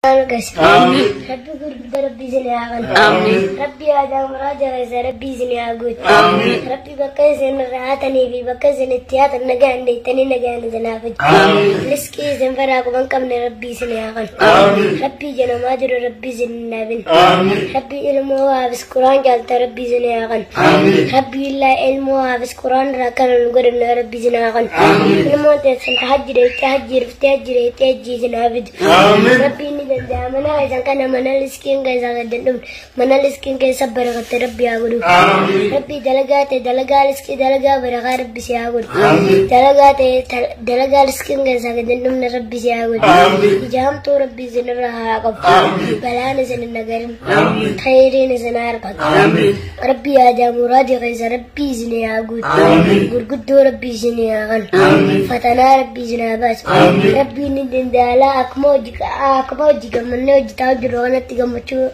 Amiin. Rabbi gurguddaa Rabbi isin haa qalu. Amiin. Rabbi aadaa muraasa keessa Rabbi isin haa guutu. Amiin. Rabbi bakka isin irraa haatanii fi bakka isin itti haatan nagaan deettanii nagaan isin haa fidu. Amiin. Liskii isin faraa quban qabne Rabbi isin haa qalu. Amiin. Rabbi ija namaa jiru Rabbi isin hin dhabin. Amiin. Rabbi ilmoo haafis Quraan jaalta Rabbi isin haa qalu. Amiin. Rabbi illaa ilmoo haafis Quraan irraa akkana nu godhanna Rabbi isin haa qalu. Amiin. Ilmoon teessan hajji deettee hajji riftee hajji deettee hajji isin haa fidu. Amiin. Rabbi inni danda'a mana keessan kana mana liskiin keessa gad hin dhumne mana liskiin keessa barakatte Rabbi haa godhu. Amiin. Rabbi dalagaa ta'e dalagaa liskii dalagaa barakaa Rabbi si haa godhu. Amiin. Dalagaa ta'e dalagaa liskiin keessa gad hin dhumne Rabbi si haa godhu. Amiin. Ija hamtuu Rabbi isinirraa haa qabu. Amiin. Balaan isin hin nagarin. Amiin. Khayriin isin haa argatu. Amiin. Rabbi yaadaa muraadii keessa Rabbi isin haa guutu. Amiin. Gurguddoo Rabbi isin haa qanu. Amiin. Fatanaa Rabbi isin haa baasu. Amiin. Rabbi inni danda'alaa akkuma hojii gammannee hojjetaa jiru kanatti gammachuu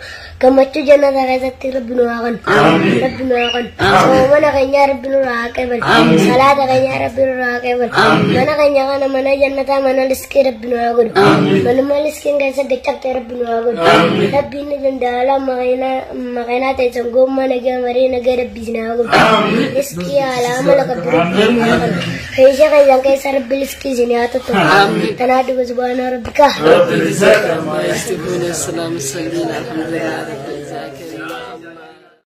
gammachuu jannata keessatti Rabbi nu haa qanu. Amiin. Rabbi nu haa qanu. Soomana keenyaa Rabbi nu haa qeebalu. Amiin. Salaata keenyaa Rabbi nu haa qeebalu. Amiin. Mana keenya kana mana jannataa mana liskii Rabbi nu haa godhu. Amiin. Manuma liskiin keessa gachabte Rabbi nu haa godhu. Amiin. Rabbi inni danda'alaa maqaanaa ta'e sangoommaa nagaa maree nagaa Rabbi isin haa godhu. Amiin. Liskii haala amala qabdu Rabbi isin haa godhu. Keessa keessan keessa Rabbi liskii isin haa totolu. Amiin. Tanaa dhuga subhaana rabbika. Rabbil izzati عما يصفون والسلام السليم الحمد لله رب العالمين.